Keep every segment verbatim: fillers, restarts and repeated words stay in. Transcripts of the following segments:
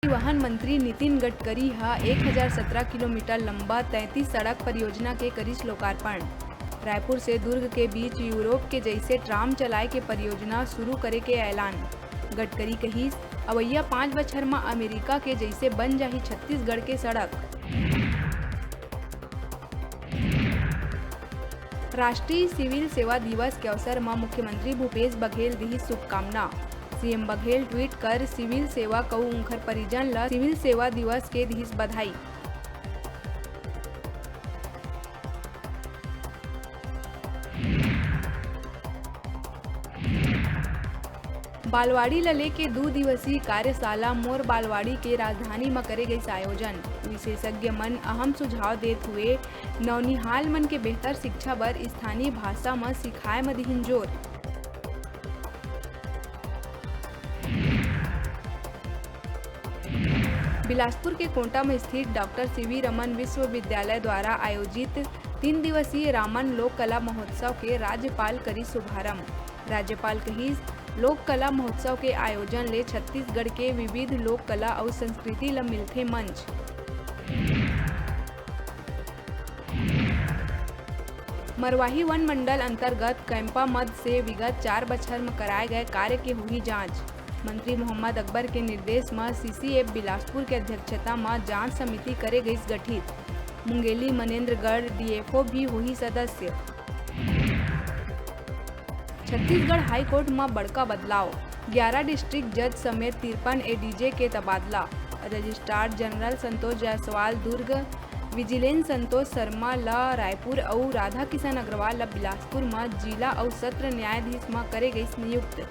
परिवहन मंत्री नितिन गडकरी ह एक हजार सतरा किलोमीटर लंबा तैंतीस सड़क परियोजना के करिस लोकार्पण। रायपुर से दुर्ग के बीच यूरोप के जइसे ट्राम चलाए के परियोजना शुरू करे के ऐलान। गडकरी कहिस, अवइया पाँच बछर म अमेरिका के जइसे बन जाही छत्तीसगढ़ के सड़क। राष्ट्रीय सिविल सेवा दिवस के अवसर म मुख्यमंत्री भूपेश बघेल दिहिस शुभकामना। सीएम बघेल ट्वीट कर सिविल सेवक अउ उंखर परिजन ल सिविल सेवा दिवस के दिहिस बधाई। बालवाड़ी ल लेके दू दिवसीय कार्यशाला मोर बालवाड़ी के राजधानी म करे गइस आयोजन। विशेषज्ञ मन अहम सुझाव देत हुए नौनिहाल मन के बेहतर शिक्षा बर स्थानीय भाषा म सिखाए म दिहिन जोर। बिलासपुर के कोंटा में स्थित डॉक्टर सीवी रमन विश्वविद्यालय द्वारा आयोजित तीन दिवसीय रामन लोक कला महोत्सव के राज्यपाल करी शुभारंभ। राज्यपाल कहिस, लोक कला महोत्सव के आयोजन ले छत्तीसगढ़ के विविध लोक कला अउ संस्कृति ल मिलथे मंच। मरवाही वन मंडल अंतर्गत कैंपा मद से विगत चार बछर म कराए गए कार्य के होही जांच। मंत्री मोहम्मद अकबर के निर्देश म सीसीएफ बिलासपुर के अध्यक्षता म जांच समिति करे गइस गठित। मुंगेली मनेंद्रगढ़ डीएफओ भी होही सदस्य। छत्तीसगढ़ हाईकोर्ट म बड़का बदलाव, ग्यारह डिस्ट्रिक्ट जज समेत तिरपन एडीजे के तबादला। रजिस्ट्रार जनरल संतोष जायसवाल दुर्ग, विजिलेंस संतोष शर्मा ल रायपुर अउ राधा किशन अग्रवाल ल बिलासपुर म जिला अउ सत्र न्यायाधीश म करे गइस नियुक्त।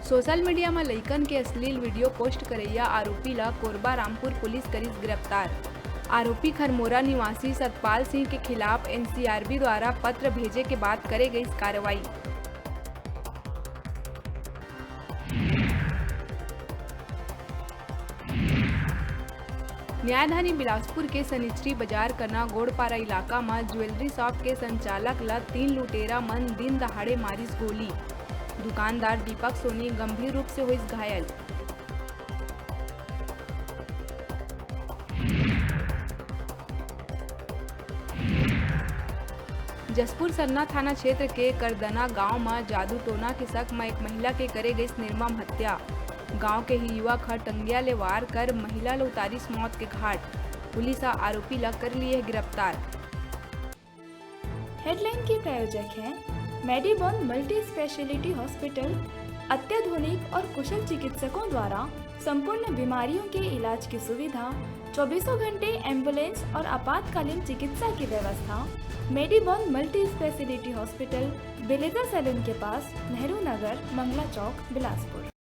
सोशल मीडिया म लइकन के अश्लील वीडियो पोस्ट करइया आरोपी ल कोरबा रामपुर पुलिस करिस गिरफ्तार। आरोपी खरमोरा निवासी सतपाल सिंह के खिलाफ एनसीआरबी द्वारा पत्र भेजे के बाद करे गइस कार्रवाई। न्यायधानी बिलासपुर के सनिचरी बाजार कना गोड़पारा इलाका म ज्वेलरी शॉप के संचालक ल तीन लुटेरा मन दिन दहाड़े मारिस गोली। दुकानदार दीपक सोनी गंभीर रूप से होइस घायल। जशपुर सरना थाना क्षेत्र के करदना गांव म जादू टोना के शक म एक महिला के करे गइस निर्मम हत्या। गांव के ही युवक ह टंगिया ले वार कर महिला ल उतारिस मौत के घाट। पुलिस ह आरोपी ल कर लिए गिरफ्तार। हेडलाइन के प्रायोजक हैं मेडीबॉन मल्टी स्पेशलिटी हॉस्पिटल। अत्याधुनिक और कुशल चिकित्सकों द्वारा संपूर्ण बीमारियों के इलाज की सुविधा, चौबीसों घंटे एम्बुलेंस और आपातकालीन चिकित्सा की व्यवस्था। मेडीबॉन मल्टी स्पेशलिटी हॉस्पिटल, बेलेजा सैलून के पास, नेहरू नगर, मंगला चौक, बिलासपुर।